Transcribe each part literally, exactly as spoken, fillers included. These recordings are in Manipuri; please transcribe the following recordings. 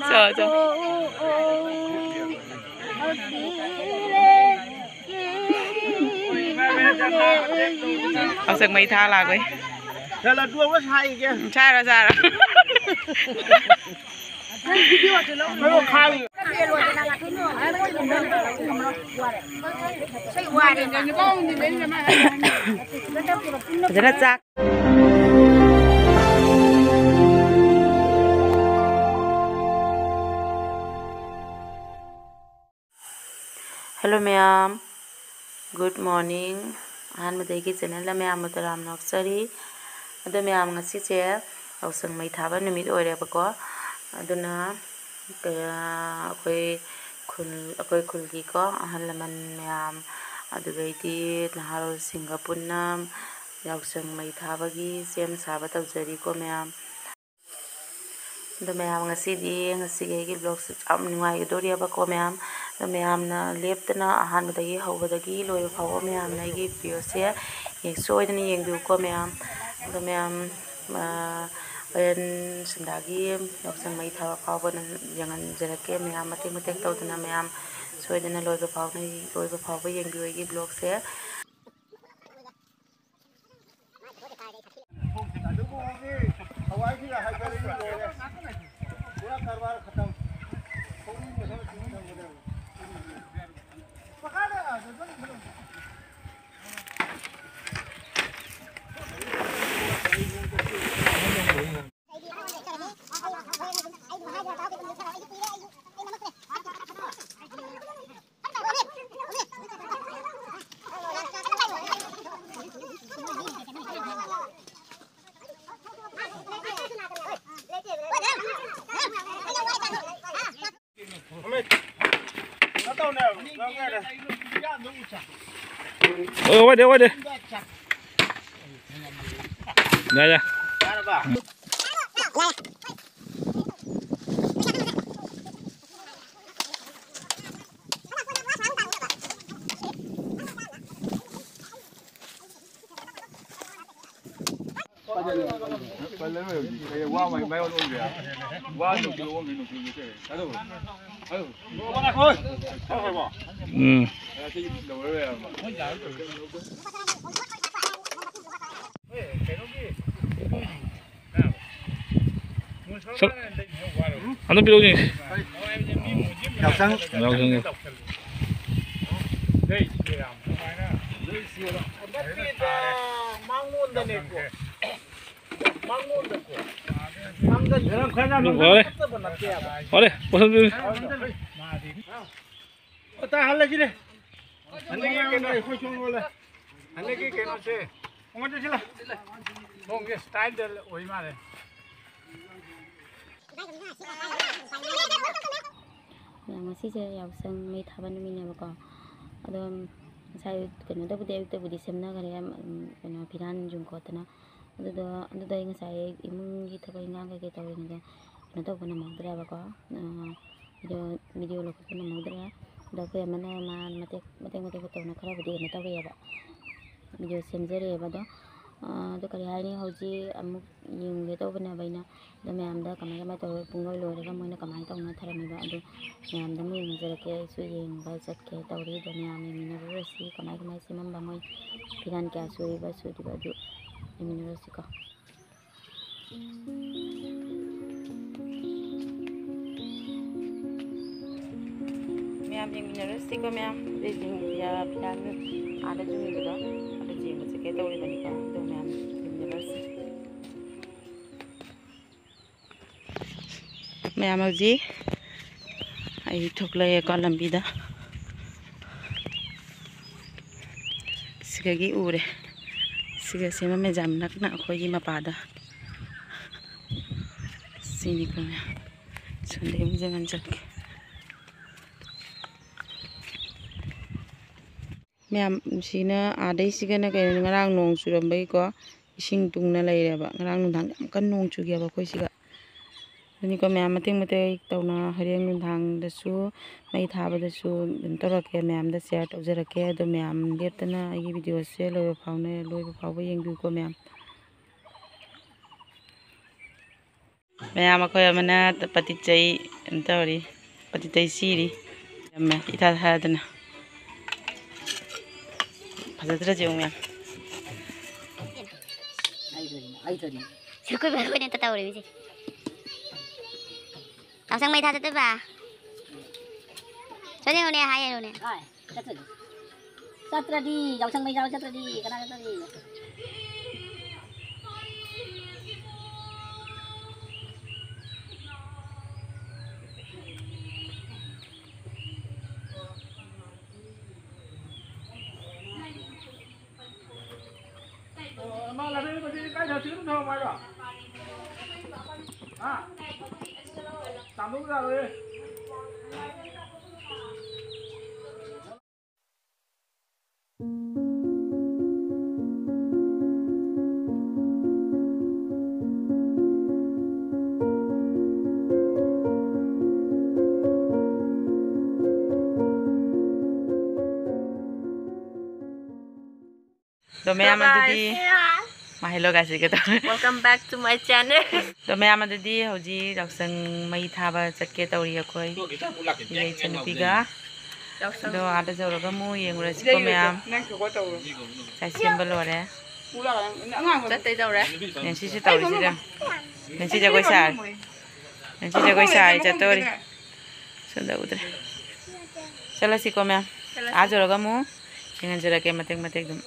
ꯆꯣ, ꯆꯣ꯫ ꯌꯥꯎꯁꯪ ꯃꯩ ꯊꯥ ꯂꯥꯛꯄꯩ꯫ ꯁꯥꯔꯣ, ꯁꯥꯔꯣ꯫ ꯐꯖꯅ ꯆꯥꯛ꯫ Hello ꯃꯌꯥꯝ, good morning꯫ ꯑꯍꯥꯟꯕꯗꯒꯤ channelꯗ ꯃꯌꯥꯝꯕꯨ ꯇꯔꯥꯝꯅ ꯑꯣꯛꯆꯔꯤ꯫ ꯑꯗꯣ ꯃꯌꯥꯝ, ꯉꯁꯤꯁꯦ ꯌꯥꯎꯁꯪ ꯃꯩ ꯊꯥꯕ ꯅꯨꯃꯤꯠ ꯑꯣꯏꯔꯦꯕꯀꯣ꯫ ꯑꯗꯨꯅ ꯀꯌꯥ-, ꯑꯩꯈꯣꯏ ꯈꯨꯜ, ꯑꯩꯈꯣꯏ ꯈꯨꯜꯒꯤꯀꯣ ꯑꯍꯜ ꯂꯃꯟ ꯃꯌꯥꯝ, ꯑꯗꯨꯗꯩꯗꯤ ꯅꯍꯥꯔꯣꯜꯁꯤꯡꯒ ꯄꯨꯟꯅ ꯌꯥꯎꯁꯪ ꯃꯩ ꯊꯥꯕꯒꯤ ꯁꯦꯝ ꯁꯥꯕ ꯇꯧꯖꯔꯤꯀꯣ ꯃꯌꯥꯝ꯫ ꯑꯗꯣ ꯃꯌꯥꯝ, ꯉꯁꯤꯗꯤ, ꯉꯁꯤꯒꯤ ꯑꯩꯒꯤ vlogꯁꯦ ꯌꯥꯝ ꯅꯨꯡꯉꯥꯏꯒꯗꯣꯔꯤꯕꯀꯣ ꯃꯌꯥꯝ꯫ ꯑꯗꯣ ꯃꯌꯥꯝꯅ ꯂꯦꯞꯇꯅ ꯑꯍꯥꯟꯕꯗꯒꯤ ꯍꯧꯕꯗꯒꯤ ꯂꯣꯏꯕ ꯐꯥꯎꯕ ꯃꯌꯥꯝꯅ ꯑꯩꯒꯤ videoꯁꯦ ꯌꯦꯡ-, ꯁꯣꯏꯗꯅ ꯌꯦꯡꯕꯤꯌꯨꯀꯣ ꯃꯌꯥꯝ꯫ ꯑꯗꯣ ꯃꯌꯥꯝ, ꯑ, ꯍꯣꯔꯦꯟ ꯁꯟꯗꯥꯒꯤ ꯌꯥꯎꯁꯪ ꯃꯩ ꯊꯥꯕ ꯐꯥꯎꯕ ꯅꯪ ꯌꯦꯡꯍꯟꯖꯔꯛꯀꯦ ꯃꯌꯥꯝ, ꯃꯇꯦꯛ ꯃꯇꯦꯛ ꯇꯧꯗꯅ ꯃꯌꯥꯝ ꯁꯣꯏꯗꯅ ꯂꯣꯏꯕ ꯐꯥꯎꯅ, ꯂꯣꯏꯕ ꯐꯥꯎꯕ ꯌꯦꯡꯕꯤꯌꯨ ꯑꯩꯒꯤ vlogꯁꯦ꯫ ꯑꯗꯨꯕꯨ ꯍꯧꯖꯤꯛ ꯍꯋꯥꯏꯁꯤꯒ ꯍꯥꯏꯖꯔꯗꯤ ꯂꯣꯏꯔꯦ꯫ ꯄꯨꯔꯥ ꯀꯔꯕꯥꯔ ꯈꯇꯝ꯫ ꯊꯣꯛꯅꯤꯡꯕ ꯈꯔ ꯁꯨꯝ ꯊꯝꯒꯗꯕꯅꯤ꯫ ꯑꯣꯏ, ꯑꯣꯏꯗꯦ, ꯑꯣꯏꯗꯦ꯫ ꯌꯥ, ꯌꯥ꯫ ꯋꯥ ꯃꯥꯏ ꯃꯥꯏ ꯑꯣꯟ ꯑꯣꯟꯈ꯭ꯔꯦ꯫ ꯋꯥ ꯅꯨꯡꯁꯤꯠ ꯑꯣꯟꯈ꯭ꯔꯦ, ꯅꯨꯡꯁꯤꯠ ꯑꯣꯟꯈ꯭ꯔꯦ꯫ ꯑꯗꯣ, ꯑꯗꯣ꯫ ꯎꯝ꯫ ꯁꯛ-, ꯑꯝꯇ ꯄꯤꯔꯛꯎꯅꯦ꯫ ꯌꯥꯎꯁꯪ꯫ ꯌꯥꯎꯁꯪ꯫ ꯃꯉꯣꯟꯗꯅꯦꯀꯣ꯫ ꯐꯔꯦ꯫ ꯐꯔꯦ, ꯄꯣꯠꯁꯝ ꯄꯤꯔꯦ꯫ ꯑꯣ, ꯇꯥ ꯍꯜꯂꯁꯤꯅꯦ꯫ ꯍꯟꯗꯛꯀꯤ ꯀꯩꯅꯣ, ꯑꯩꯈꯣꯏ ꯁꯣꯝ ꯂꯣꯜꯂꯦ꯫ ꯍꯟꯗꯛꯀꯤ ꯀꯩꯅꯣꯁꯦ꯫ ꯈꯣꯡꯎꯞ ꯆꯠꯁꯤꯜꯂꯣ꯫ ꯅꯣꯡꯒꯤ ꯁ꯭ꯇꯥꯏꯜꯗ ꯑꯣꯏ ꯃꯥꯜꯂꯦ꯫ ꯉꯁꯤꯁꯦ ꯌꯥꯎꯁꯪ ꯃꯩ ꯊꯥꯕ ꯅꯨꯃꯤꯠꯅꯦꯕꯀꯣ꯫ ꯑꯗꯣ ꯉꯁꯥꯏ ꯀꯩꯅꯣꯗꯕꯨꯗꯤ, ꯑꯌꯨꯛꯇꯕꯨꯗꯤ ꯁꯦꯝꯅꯈ꯭ꯔꯦ, ꯎꯝ, ꯀꯩꯅꯣ, ꯐꯤꯔꯥꯟ ꯌꯨꯡ ꯈꯣꯠꯇꯅ꯫ ꯑꯗꯨꯗꯣ, ꯑꯗꯨꯗ ꯑꯩ ꯉꯁꯥꯏ ꯏꯃꯨꯡꯒꯤ ꯊꯕꯛ ꯏꯟꯈꯥꯡ ꯀꯩꯀꯩ ꯇꯧꯔꯤꯉꯩꯗ ꯀꯩꯅꯣ ꯇꯧꯕ ꯅꯪꯍꯧꯗ꯭ꯔꯦꯕꯀꯣ꯫ ꯑꯥ, ꯚꯤꯗꯤꯑꯣ, ꯚꯤꯗꯤꯑꯣ ꯂꯧꯈꯠꯄ ꯅꯪꯍꯧꯗ꯭ꯔꯦ꯫ ꯑꯗꯣ ꯑꯩꯈꯣꯏ ꯑꯃꯅ ꯃꯥ ꯃꯇꯦꯛ, ꯃꯇꯦꯛ ꯃꯇꯦꯛ ꯇꯧꯅ ꯈꯔꯕꯨꯗꯤ ꯀꯩꯅꯣ ꯇꯧꯔꯛꯑꯦꯕ, ꯚꯤꯗꯤꯑꯣ ꯁꯦꯝꯖꯔꯛꯑꯦꯕ꯫ ꯑꯗꯣ, ꯑꯥ, ꯑꯗꯣ ꯀꯔꯤ ꯍꯥꯏꯅꯤ, ꯍꯧꯖꯤꯛ ꯑꯃꯨꯛ ꯌꯦꯡꯒꯦ ꯇꯧꯕꯅꯦꯕ ꯑꯩꯅ꯫ ꯑꯗꯣ ꯃꯌꯥꯝꯗ ꯀꯃꯥꯏ ꯀꯃꯥꯏ ꯇꯧꯔ ꯄꯨꯡꯂꯣꯏ ꯂꯣꯏꯔꯒ ꯃꯣꯏꯅ ꯀꯃꯥꯏꯅ ꯇꯧꯅ ꯊꯔꯝꯃꯤꯕ, ꯑꯗꯨ ꯃꯌꯥꯝꯗ ꯑꯃꯨꯛ ꯌꯦꯡꯍꯟꯖꯔꯛꯀꯦ꯫ ꯑꯩꯁꯨ ꯌꯦꯡꯕ ꯆꯠꯀꯦ ꯇꯧꯔꯤ꯫ ꯑꯗꯣ ꯃꯌꯥꯝ ꯌꯦꯡꯃꯤꯟꯅꯔꯨꯔꯁꯤ, ꯀꯃꯥꯏ ꯀꯃꯥꯏ ꯁꯦꯝꯃꯝꯕ, ꯃꯣꯏ ꯐꯤꯔꯥꯟ ꯀꯌꯥ ꯁꯨꯔꯤꯕ ꯁꯨꯗ꯭ꯔꯤꯕ ꯑꯗꯨ ꯌꯦꯡꯃꯤꯟꯅꯔꯨꯔꯁꯤꯀꯣ꯫ ꯃꯌꯥꯝ ꯌꯦꯡꯃꯤꯟꯅꯔꯨꯁꯤꯀꯣ ꯃꯌꯥꯝ꯫ ꯑꯗꯨꯏꯗꯤ ꯐꯤꯔꯥꯟ ꯑꯥꯗ ꯌꯨꯡꯉꯤꯕꯗꯣ, ꯑꯗꯨ ꯌꯦꯡꯕ ꯆꯠꯀꯦ ꯇꯧꯔꯤꯕꯅꯤꯀꯣ꯫ ꯑꯗꯣ ꯃꯌꯥꯝ ꯌꯦꯡꯃꯤꯟꯅꯔꯨꯁꯤ꯫ ꯃꯌꯥꯝ ꯍꯧꯖꯤꯛ ꯑꯩ ꯊꯣꯛꯂꯛꯑꯦꯀꯣ ꯂꯝꯕꯤꯗ꯫ ꯁꯤꯗꯒꯤ ꯎꯔꯦ꯫ ꯁꯤꯒ ꯁꯦꯝꯕ ꯃꯦꯖꯥꯝ ꯅꯛꯅ ꯑꯩꯈꯣꯏꯒꯤ ꯃꯄꯥꯗ꯫ ꯁꯤꯅꯤꯀꯣ ꯃꯌꯥꯝ꯫ ꯁꯟꯗꯦ ꯑꯃꯨꯛ ꯌꯦꯡꯍꯟ ꯆꯠꯀꯦ꯫ ꯃꯌꯥꯝ, ꯁꯤꯅ ꯑꯥꯗꯩ ꯁꯤꯒꯅ ꯀꯩꯅꯣ, ꯉꯔꯥꯡ ꯅꯣꯡ ꯆꯨꯔꯝꯕꯒꯤꯀꯣ, ꯏꯁꯤꯡ ꯇꯨꯡꯅ ꯂꯩꯔꯦꯕ꯫ ꯉꯔꯥꯡ ꯅꯨꯡꯗꯥꯡ ꯌꯥꯝ ꯀꯟꯅ ꯅꯣꯡ ꯆꯨꯈꯤꯑꯕ ꯑꯩꯈꯣꯏ ꯁꯤꯒ꯫ ꯑꯗꯨꯅꯤꯀꯣ ꯃꯌꯥꯝ, ꯃꯇꯦꯛ ꯃꯇꯦꯛ ꯇꯧꯅ ꯍꯣꯔꯦꯟ ꯅꯨꯡꯗꯥꯡꯗꯁꯨ ꯃꯩ ꯊꯥꯕꯗꯁꯨ ꯑꯗꯨꯝ ꯇꯧꯔꯛꯀꯦ, ꯃꯌꯥꯝꯗ ꯁꯤꯌꯥꯔ ꯇꯧꯖꯔꯛꯀꯦ꯫ ꯑꯗꯣ ꯃꯌꯥꯝ ꯂꯦꯞꯇꯅ ꯑꯩꯒꯤ ꯚꯤꯗꯤꯑꯣꯁꯦ ꯂꯣꯏꯕ ꯐꯥꯎꯅ, ꯂꯣꯏꯕ ꯐꯥꯎꯕ ꯌꯦꯡꯕꯤꯌꯨꯀꯣ ꯃꯌꯥꯝ꯫ ꯃꯌꯥꯝ ꯑꯩꯈꯣꯏ ꯑꯃꯅ ꯄꯇꯤꯆꯩ ꯀꯩꯅꯣ ꯇꯧꯔꯤ, ꯄꯇꯤꯆꯩ ꯁꯤꯔꯤ꯫ ꯌꯥꯝꯃꯦ, ꯏꯊꯥ ꯊꯥꯗꯅ꯫ ꯐꯖꯗ꯭ꯔꯁꯦ ꯌꯦꯡꯉꯨ ꯃꯌꯥꯝ꯫ ꯁꯨꯔ ꯀꯨꯏꯕ ꯑꯩꯈꯣꯏꯅ ꯍꯦꯛꯇ ꯇꯧꯔꯦ ꯃꯤꯁꯦ꯫ ꯌꯥꯎꯁꯪ ꯃꯩ ꯊꯥ ꯆꯠꯇꯣꯏꯕ? ꯁꯣꯟ ꯌꯦꯡꯉꯨꯅꯦ, ꯍꯥꯏ ꯌꯦꯡꯉꯨꯅꯦ꯫ ꯆꯠꯇ꯭ꯔꯗꯤ, ꯆꯠꯇ꯭ꯔꯗꯤ, ꯌꯥꯎꯁꯪ ꯃꯩ ꯆꯥꯕ ꯆꯠꯇ꯭ꯔꯗꯤ, ꯀꯅꯥ ꯆꯠꯇ꯭ꯔꯗꯤ? ꯑꯣ, ꯃꯥ ꯂꯥꯏꯕ꯭ꯔꯦꯔꯤ ꯃꯁꯤ ꯀꯥꯏ ꯊꯝꯁꯤꯒꯦ? ꯑꯗꯨꯝ ꯊꯝꯃꯝꯃꯣ ꯍꯥꯏꯔꯣ? ꯍꯥ? ꯇꯥꯃꯣꯒꯤ ꯂꯥꯏꯕ꯭ꯔꯦꯔꯤ꯫ ꯑꯗꯣ ꯃꯌꯥꯝ ꯑꯗꯨꯗꯤ, ꯃꯥ hello guys ꯍꯥꯏꯒꯦ ꯇꯧꯔꯦ꯫ Welcome back to my channel. ꯑꯗꯣ ꯃꯌꯥꯝ ꯑꯗꯨꯗꯤ ꯍꯧꯖꯤꯛ ꯌꯥꯎꯁꯪ ꯃꯩ ꯊꯥꯕ ꯆꯠꯀꯦ ꯇꯧꯔꯤ ꯑꯩꯈꯣꯏ ꯏꯆꯦ ꯏꯆꯟꯅꯨꯄꯤꯒ꯫ ꯌꯥꯎꯁꯪ꯫ ꯑꯗꯣ ꯑꯥꯗ ꯌꯧꯔꯒ ꯑꯃꯨꯛ ꯌꯦꯡꯉꯨꯔꯁꯤꯀꯣ ꯃꯌꯥꯝ꯫ ꯉꯁꯥꯏ ꯁꯦꯝꯕ ꯂꯣꯏꯔꯦ꯫ ꯆꯠꯇꯩ ꯇꯧꯔꯦ꯫ ꯅꯦꯟꯁꯤꯁꯨ ꯇꯧꯔꯤꯁꯤꯗ꯫ ꯅꯦꯟꯁꯤ ꯖꯒꯣꯏ ꯁꯥꯔꯤ꯫ ꯅꯦꯟꯁꯤ ꯖꯒꯣꯏ ꯁꯥꯔꯤ ꯆꯠꯇꯣꯔꯤ꯫ ꯁꯣꯝꯗ ꯎꯗ꯭ꯔꯦ꯫ ꯆꯠꯂꯁꯤꯀꯣ ꯃꯌꯥꯝ꯫ ꯆꯠꯂꯁꯤ꯫ ꯑꯥ ꯌꯧꯔꯒ ꯑꯃꯨꯛ ꯌꯦꯡꯍꯟꯖꯔꯛꯀꯦ ꯃꯇꯦꯛ ꯃꯇꯦꯛ ꯑꯗꯨꯝ꯫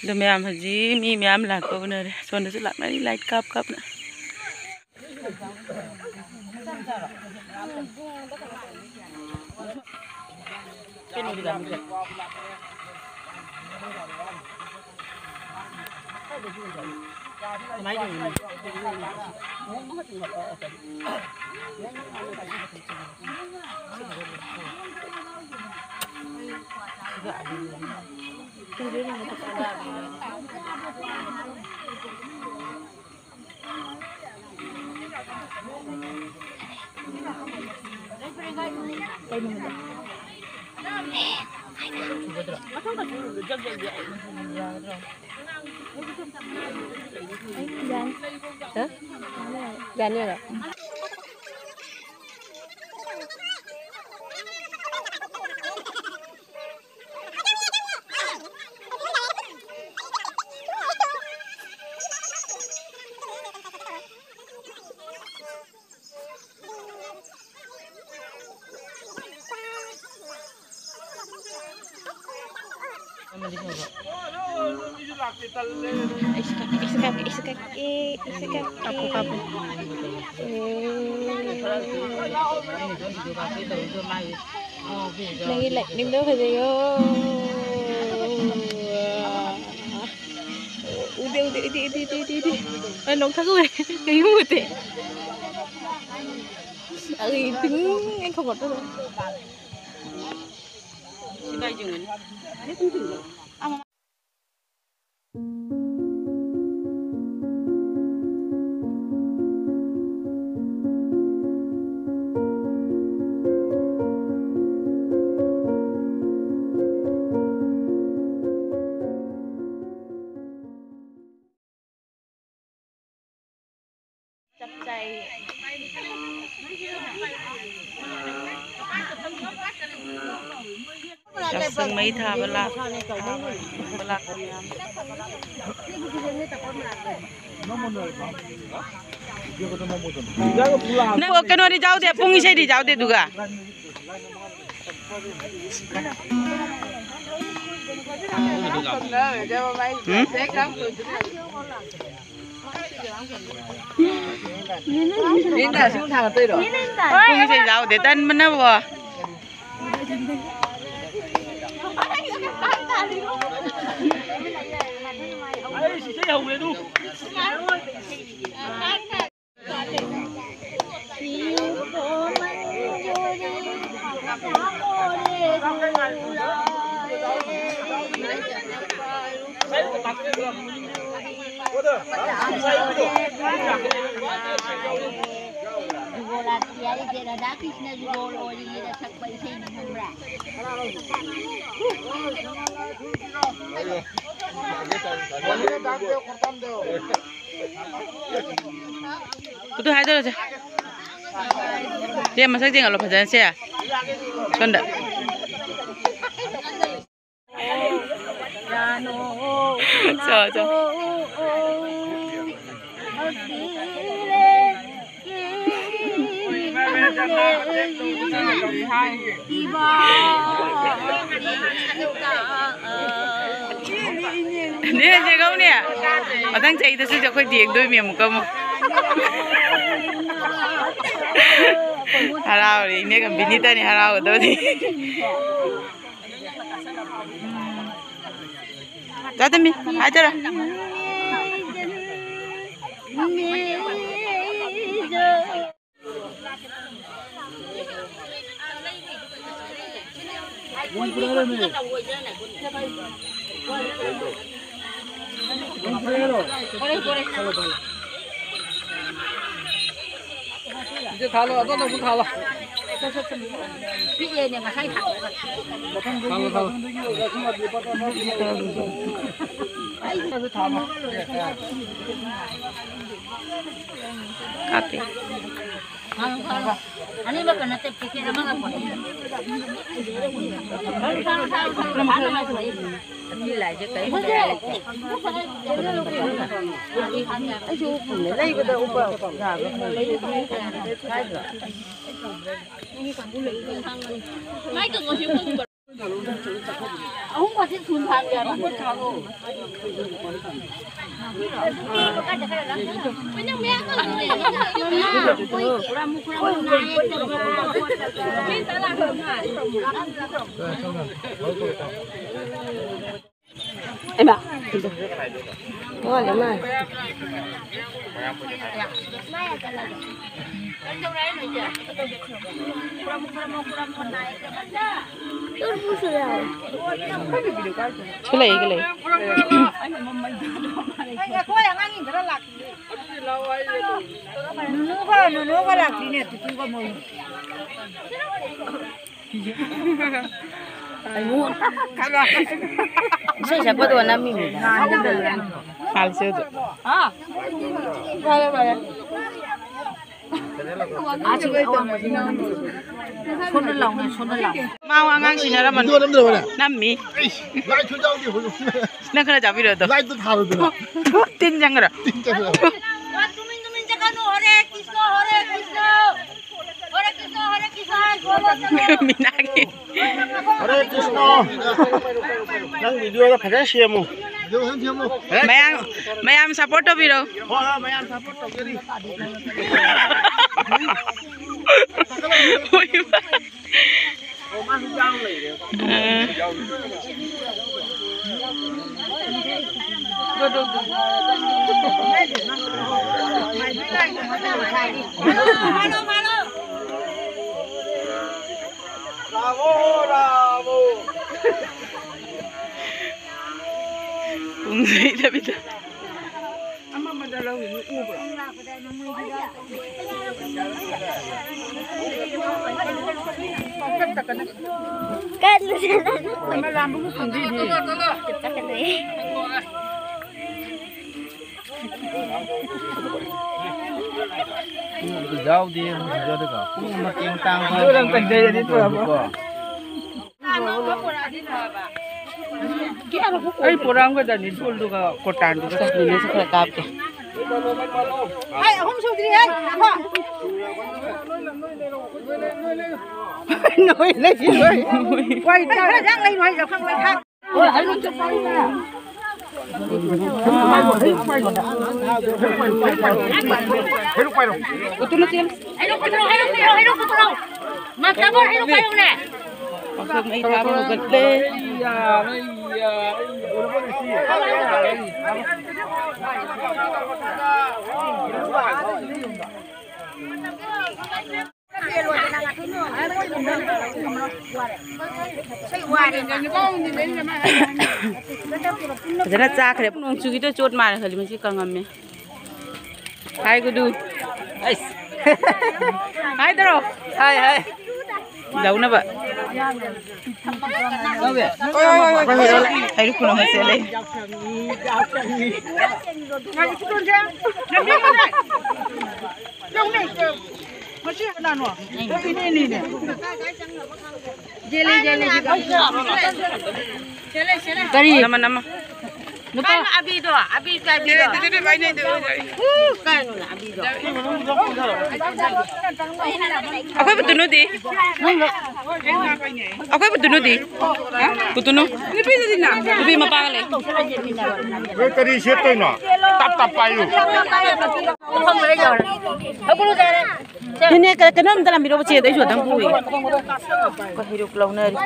ꯑꯗꯣ ꯃꯌꯥꯝ ꯍꯧꯖꯤꯛ ꯃꯤ ꯃꯌꯥꯝ ꯂꯥꯛꯄ ꯎꯅꯔꯦ꯫ ꯁꯣꯝꯗꯁꯨ ꯂꯥꯛꯅꯔꯤ light ꯀꯥꯞ ꯀꯥꯞꯅ꯫ ꯌꯥꯅꯤ꯫ ꯍꯥ? ꯌꯥꯅꯤ ꯍꯥꯏꯔꯣ? ꯑꯩꯁꯨ ꯀꯛꯀꯦ, ꯑꯩꯁꯨ ꯀꯛꯀꯦ, ꯑꯩꯁꯨ ꯀꯛꯀꯦ꯫ ꯀꯥꯞꯄꯨ, ꯀꯥꯞꯄꯨ꯫ ꯅꯪꯒꯤ ꯂꯥꯏꯛꯅꯤꯡꯗꯣ ꯐꯖꯩꯌꯣ꯫ ꯎꯗꯦ, ꯎꯗꯦ, ꯎꯗꯦ, ꯎꯗꯦ, ꯎꯗꯦ, ꯎꯗꯦ꯫ ꯑꯩ ꯂꯧꯊꯣꯛꯎꯔꯦ꯫ ꯀꯩꯝ ꯎꯗꯦ꯫ ꯑꯩ ꯇꯤꯡ ꯍꯦꯛ ꯊꯣꯛꯂꯛꯄꯗ꯫ ꯆꯥꯛꯁꯪ ꯃꯩ ꯊꯥꯕ ꯂꯥꯛ-, ꯊꯥꯕ ꯂꯥꯛꯄ ꯃꯌꯥꯝ꯫ ꯅꯪ ꯀꯩꯅꯣꯗꯤ ꯌꯥꯎꯗꯦ, ꯄꯨꯡ ꯏꯁꯩꯗꯤ ꯌꯥꯎꯗꯦ ꯑꯗꯨꯒ꯫ ꯎꯝ? ꯃꯤꯅ ꯑꯁꯤꯒꯨꯝ ꯊꯥꯡꯒꯠꯇꯣꯏꯔꯣ? ꯄꯨꯡꯁꯦ ꯌꯥꯎꯗꯦ, ꯇꯟꯕꯅꯕꯣ꯫ ꯑꯩ ꯁꯤꯗ ꯌꯧꯔꯦ ꯑꯗꯨ꯫ ꯔꯣꯜ ꯂꯥꯛꯇꯦ ꯍꯥꯏꯔꯤꯁꯦ ꯔꯥꯙꯥ ꯀ꯭ꯔꯤꯁꯅꯁꯨ ꯔꯣꯜ ꯑꯣꯏꯔꯤꯉꯩꯗ ꯁꯛꯄ ꯏꯁꯩꯅꯤ, ꯈꯪꯕ꯭ꯔꯥ? ꯑꯗꯨ ꯍꯥꯏꯗꯧꯔꯁꯦ꯫ ꯁꯦ, ꯃꯁꯛ ꯌꯦꯡꯍꯜꯂꯣ ꯐꯖꯅ ꯁꯦ꯫ ꯁꯣꯝꯗ꯫ ꯆꯣ, ꯆꯣ꯫ ꯅꯦ, ꯆꯦꯒꯧꯅꯦ꯫ ꯃꯊꯪ ꯆꯍꯤꯗꯁꯨ ꯑꯩꯈꯣꯏ ꯌꯦꯡꯗꯣꯏꯃꯤ ꯑꯃꯨꯛꯀ ꯑꯃꯨꯛ꯫ ꯍꯔꯥꯎꯔꯦ, ꯏꯅꯦ ꯒꯝꯚꯤꯅꯤꯇꯅꯤ ꯍꯔꯥꯎꯒꯗꯧꯗꯤ꯫ ꯆꯥ ꯇꯝꯃꯤ, ꯍꯥꯏꯗꯔ꯫ ꯏꯆꯦ, ꯊꯥꯜꯂꯣ, ꯑꯗꯣꯝꯗ ꯑꯃꯨꯛ ꯊꯥꯜꯂꯣ꯫ ꯄꯤꯛꯑꯦꯅꯦ, ꯉꯁꯥꯏ ꯊꯥꯡꯕꯒ꯫ ꯊꯥꯜꯂꯣ, ꯊꯥꯜꯂꯣ꯫ ꯀꯥꯞꯄꯦ꯫ ꯊꯥꯜꯂꯣ, ꯊꯥꯜꯂꯣ꯫ ꯑꯅꯤꯃꯛꯀ ꯅꯠꯇꯦ, ꯄꯦꯀꯦꯠ ꯑꯃꯒ ꯄꯨꯔꯛꯑꯦ꯫ ꯊꯥꯜꯂꯣ, ꯊꯥꯜꯂꯣ, ꯊꯥꯜꯂꯣ, ꯊꯥꯜꯂꯣ꯫ ꯑꯍꯨꯝ ꯈꯛꯇꯤ ꯊꯨꯅ ꯊꯥꯡꯒꯦ ꯍꯥꯏꯕ꯫ ꯍꯩꯃꯥ꯫ ꯋꯥꯠꯂꯤ ꯃꯥꯜꯂꯦ꯫ ꯁꯤ ꯂꯩ, ꯁꯤ ꯂꯩ꯫ ꯅꯨꯅꯨꯒ, ꯅꯨꯅꯨꯒ ꯂꯥꯛꯇ꯭ꯔꯤꯅꯦ꯫ ꯏꯁꯩ ꯁꯛꯄꯗꯣ ꯅꯝꯃꯤꯅꯤꯗ꯫ ꯐꯥꯜꯁꯦ ꯑꯗꯨ꯫ ꯐꯔꯦ, ꯐꯔꯦ꯫ ꯁꯣꯟꯅ ꯂꯥꯎꯅ, ꯁꯣꯟꯅ ꯂꯥꯎꯅ꯫ ꯃꯥ ꯑꯉꯥꯡ ꯁꯤꯟꯅꯔꯝꯃꯅꯤ꯫ ꯚꯤꯗꯤꯑꯣ ꯅꯝꯗ꯭ꯔꯕꯅꯦ? ꯅꯝꯃꯤ꯫ ꯏꯁ, ꯂꯥꯏꯠꯁꯨ ꯌꯥꯎꯗꯦ ꯍꯧꯖꯤꯛ꯫ ꯅꯪ ꯈꯔ ꯆꯥꯕꯤꯔꯣ ꯑꯗꯣ꯫ ꯂꯥꯏꯠꯇꯣ ꯊꯥꯜꯂꯨꯗꯅ꯫ ꯇꯤꯟ ꯆꯪꯈ꯭ꯔꯣ꯫ ꯇꯤꯟ ꯆꯪꯈ꯭ꯔꯣ꯫ ꯇꯨꯃꯤꯟ ꯇꯨꯃꯤꯟ ꯆꯠꯀꯅꯨ꯫ ꯍꯔꯦ ꯀ꯭ꯔꯤꯁꯅ, ꯍꯔꯦ ꯀ꯭ꯔꯤꯁꯅ꯫ ꯍꯔꯦ ꯀ꯭ꯔꯤꯁꯅ, ꯍꯔꯦ ꯀ꯭ꯔꯤꯁꯅ꯫ ꯃꯤꯅꯥꯒꯤ꯫ ꯍꯔꯦ ꯀ꯭ꯔꯤꯁꯅ꯫ ꯅꯪ ꯚꯤꯗꯤꯑꯣꯗꯣ ꯐꯖꯅ ꯁꯦꯝꯃꯨ꯫ ꯚꯤꯗꯤꯑꯣ ꯐꯖꯅ ꯁꯦꯝꯃꯨ꯫ ꯃꯌꯥꯝ, ꯃꯌꯥꯝ ꯁꯞꯄꯣꯔꯠ ꯇꯧꯕꯤꯔꯣ꯫ ꯍꯣꯏ, ꯍꯣꯏ, ꯃꯌꯥꯝ ꯁꯞꯄꯣꯔꯠ ꯇꯧꯖꯔꯤ꯫ ꯍꯣꯏ, ꯍꯣꯏ꯫ ꯄꯨꯡ ꯂꯩꯇꯕꯤꯗ꯫ ꯑꯃꯃꯗ ꯂꯧꯔꯤꯅꯤ ꯎꯕ꯭ꯔꯣ? ꯑꯃ ꯂꯥꯝꯕꯒꯤ ꯀꯨꯝꯕꯤꯅꯤ꯫ ꯌꯥꯎꯗꯦ ꯍꯧꯖꯤꯛ ꯑꯗꯨꯒ ꯄꯨꯡ ꯑꯃ ꯇꯦꯡ ꯇꯥꯡ ꯑꯗꯨ ꯅꯪ ꯀꯩꯗꯩꯔꯗꯤ ꯇꯧꯔꯕ? ꯀꯣ꯫ ꯑꯩ ꯄꯣꯔꯥꯝꯒꯗꯅꯤ ꯗꯣꯜꯗꯨꯒ ꯀꯣꯇꯥꯟꯗꯨꯒ꯫ ꯆꯠꯃꯤꯟꯅꯁꯤ ꯈꯔ ꯀꯥꯞꯀꯦ꯫ ꯑꯩ ꯑꯍꯨꯝ ꯁꯨꯗ꯭ꯔꯤ ꯍꯦ꯫ ꯅꯣꯏ ꯂꯩꯁꯤ ꯅꯣꯏ꯫ ꯋꯥꯔꯤ ꯈꯔ ꯆꯥꯡ ꯂꯩꯔꯣ ꯍꯥꯏꯁꯦ ꯑꯩꯈꯣꯏ ꯃꯣꯏ ꯈꯥꯛ꯫ ꯍꯩꯔꯨꯛ ꯄꯥꯏꯔꯣ꯫ ꯍꯩꯔꯨꯛ ꯄꯨꯊꯣꯔꯛꯑꯣ, ꯍꯩꯔꯨꯛ ꯄꯨꯊꯣꯔꯛꯑꯣ, ꯍꯩꯔꯨꯛ ꯄꯨꯊꯣꯔꯛꯑꯣ꯫ ꯃꯥ ꯇꯥꯃꯣ ꯍꯩꯔꯨꯛ ꯄꯥꯏꯔꯨꯅꯦ꯫ ꯄꯥꯛꯇꯛ ꯃꯩ ꯊꯥꯕ ꯍꯧꯒꯠꯂꯦ꯫ ꯐꯖꯅ ꯆꯥꯈ꯭ꯔꯦ꯫ ꯅꯣꯡ ꯆꯨꯈꯤꯗꯣꯏ ꯆꯣꯠ ꯃꯥꯜꯂꯦ ꯈꯜꯂꯤ, ꯃꯁꯤ ꯀꯪꯉꯝꯃꯦ꯫ ꯍꯥꯏ ꯒꯨꯗꯨ꯫ ꯑꯩꯁ꯫ ꯍꯥꯏꯗ꯭ꯔꯣ? ꯍꯥꯏ, ꯍꯥꯏ꯫ ꯂꯧꯅꯕ꯫ ꯍꯩꯔꯨꯛ ꯄꯨꯔꯛꯑꯣ, ꯆꯦ ꯂꯩ꯫ ꯀꯔꯤ? ꯅꯃ, ꯅꯃ꯫ ꯅꯨꯄꯥ ꯑꯕꯤꯗꯣ, ꯑꯕꯤ ꯀꯥꯏ ꯑꯕꯤꯗꯣ? ꯎ, ꯀꯥꯏꯅꯣ ꯑꯕꯤꯗꯣ? ꯑꯩꯈꯣꯏ ꯄꯨꯇꯨꯅꯨꯗꯤ? ꯑꯩꯈꯣꯏ ꯄꯨꯇꯨꯅꯨꯗꯤ? ꯄꯨꯇꯨꯅꯨ? ꯅꯨꯄꯤꯗꯨꯗꯤ ꯅ? ꯅꯨꯄꯤ ꯃꯄꯥꯒ ꯂꯩ꯫ ꯅꯣꯏ ꯀꯔꯤ ꯁꯦꯠꯇꯣꯏꯅꯣ? ꯇꯞ ꯇꯞ ꯄꯥꯏꯌꯨ꯫ ꯁꯤꯅꯦ, ꯀ-, ꯀꯩꯅꯣꯝꯇ ꯂꯝꯕꯤꯔꯣꯕ ꯆꯦꯗ ꯑꯩꯁꯨ ꯑꯗꯨꯝ ꯄꯨꯏ꯫ ꯑꯩꯈꯣꯏ ꯍꯩꯔꯨꯛ ꯂꯧꯅꯔꯤ꯫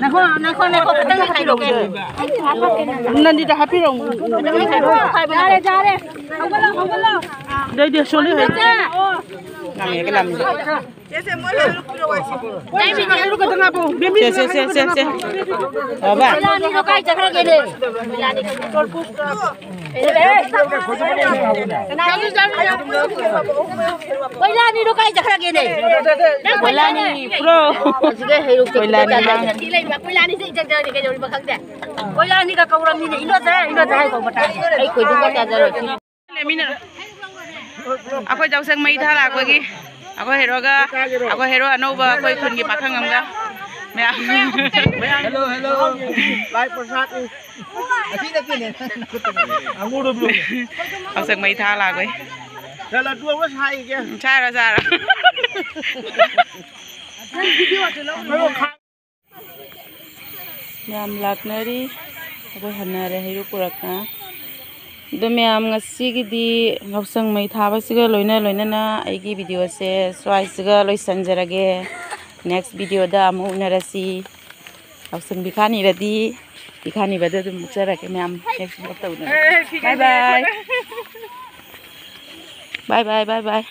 ꯅꯈꯣ, ꯅꯈꯣ, ꯅꯈꯣ, ꯈꯤꯇꯪ ꯈꯥꯏꯗꯣꯛꯀꯦ꯫ ꯅꯟꯗꯤꯗ ꯍꯥꯞꯄꯤꯔꯛꯑꯣ꯫ ꯌꯥꯔꯦ, ꯌꯥꯔꯦ꯫ ꯍꯧꯒꯠꯂꯣ, ꯍꯧꯒꯠꯂꯣ꯫ ꯑꯗꯩꯗꯤ ꯁꯣꯝꯗ ꯍꯦꯛ ꯂꯥꯝꯃꯦꯒ ꯂꯥꯝꯃꯦ꯫ ꯆꯦ, ꯆꯦ, ꯆꯦ, ꯆꯦ, ꯆꯦ꯫ ꯕꯥꯕꯥ꯫ ꯀꯣꯏꯂꯥꯅꯤꯗꯣ ꯀꯥꯏ ꯆꯠꯈ꯭ꯔꯒꯦꯅꯦ? ꯀꯣꯏꯂꯥꯅꯤꯗꯣ ꯀꯥꯏ ꯆꯠꯈ꯭ꯔꯒꯦꯅꯦ? ꯅꯪ ꯀꯣꯏꯂꯥꯅꯤ ꯄꯨꯔꯣ꯫ ꯍꯧꯖꯤꯛꯀꯤ ꯍꯩꯔꯨꯛꯇꯣ ꯀꯣꯏꯂꯥꯅꯤ ꯈꯤꯇꯪ ꯃꯥꯡꯉꯦ꯫ ꯆꯥꯊꯣꯛ꯫ ꯁꯤ ꯂꯩꯕ ꯀꯣꯏꯂꯥꯅꯤꯁꯦ ꯏꯆꯪ ꯆꯪꯉꯗꯤ ꯀꯩꯗꯧꯔꯤꯕ ꯈꯪꯗꯦ꯫ ꯀꯣꯏꯂꯥꯅꯤꯒ ꯀꯧꯔꯝꯃꯤꯅꯦ꯫ ꯏꯅꯣꯠ ꯆꯥꯔ, ꯏꯅꯣꯠ ꯆꯥꯔ ꯀꯧꯕ ꯇꯥꯔꯦ꯫ ꯑꯩ ꯈꯣꯏꯗꯨꯝꯒ ꯆꯥꯖꯔꯣꯏ꯫ ꯂꯦꯃꯤꯟꯅꯔꯣ꯫ ꯑꯩꯈꯣꯏ ꯌꯥꯎꯁꯪ ꯃꯩ ꯊꯥ ꯂꯥꯛꯄꯒꯤ ꯑꯩꯈꯣꯏ ꯍꯦꯔꯣꯒ ꯑꯩꯈꯣꯏ ꯍꯦꯔꯣ ꯑꯅꯧꯕ ꯑꯩꯈꯣꯏ ꯈꯨꯟꯒꯤ ꯄꯥꯈꯪ ꯑꯃꯒ ꯃꯌꯥꯝ ꯍꯦꯜꯂꯣ, ꯍꯦꯜꯂꯣ꯫ ꯂꯥꯏ ꯄ꯭ꯔꯁꯥꯗꯅꯤ꯫ ꯑꯁꯤ ꯅꯠꯇꯦꯅꯦ꯫ ꯑꯉꯧꯕꯗꯣ ꯄꯤꯔꯛꯎꯅꯦ꯫ ꯌꯥꯎꯁꯪ ꯃꯩ ꯊꯥ ꯂꯥꯛꯄꯒꯤ꯫ ꯁꯦ, ꯂꯗꯨ ꯑꯃ ꯁꯥꯏꯒꯦ꯫ ꯎꯝ, ꯁꯥꯔꯣ, ꯁꯥꯔꯣ꯫ ꯍꯦꯜꯂꯣ, ꯈꯥ- ꯃꯌꯥꯝ ꯂꯥꯛꯅꯔꯤ꯫ ꯑꯩꯈꯣꯏ ꯍꯟꯅꯔꯦ ꯍꯩꯔꯨꯛ ꯄꯨꯔꯛꯇꯅ꯫ ꯑꯗꯣ ꯃꯌꯥꯝ, ꯉꯁꯤꯒꯤꯗꯤ ꯌꯥꯎꯁꯪ ꯃꯩ ꯊꯥꯕꯁꯤꯒ ꯂꯣꯏꯅ ꯂꯣꯏꯅꯅ ꯑꯩꯒꯤ ꯚꯤꯗꯤꯑꯣꯁꯦ ꯁ꯭ꯋꯥꯏꯁꯤꯒ ꯂꯣꯏꯁꯤꯟꯖꯔꯒꯦ꯫ ꯅꯦꯛꯁ ꯚꯤꯗꯤꯑꯣꯗ ꯑꯃꯨꯛ ꯎꯅꯔꯁꯤ꯫ ꯌꯥꯎꯁꯪ ꯄꯤꯈꯥꯅꯤꯔꯗꯤ ꯏꯈꯥꯅꯤꯕꯗ ꯑꯗꯨꯝ ꯃꯨꯛꯆꯔꯒꯦ ꯃꯌꯥꯝ next vlog ꯇꯧꯗꯅ꯫ Bye bye. Bye bye, bye bye.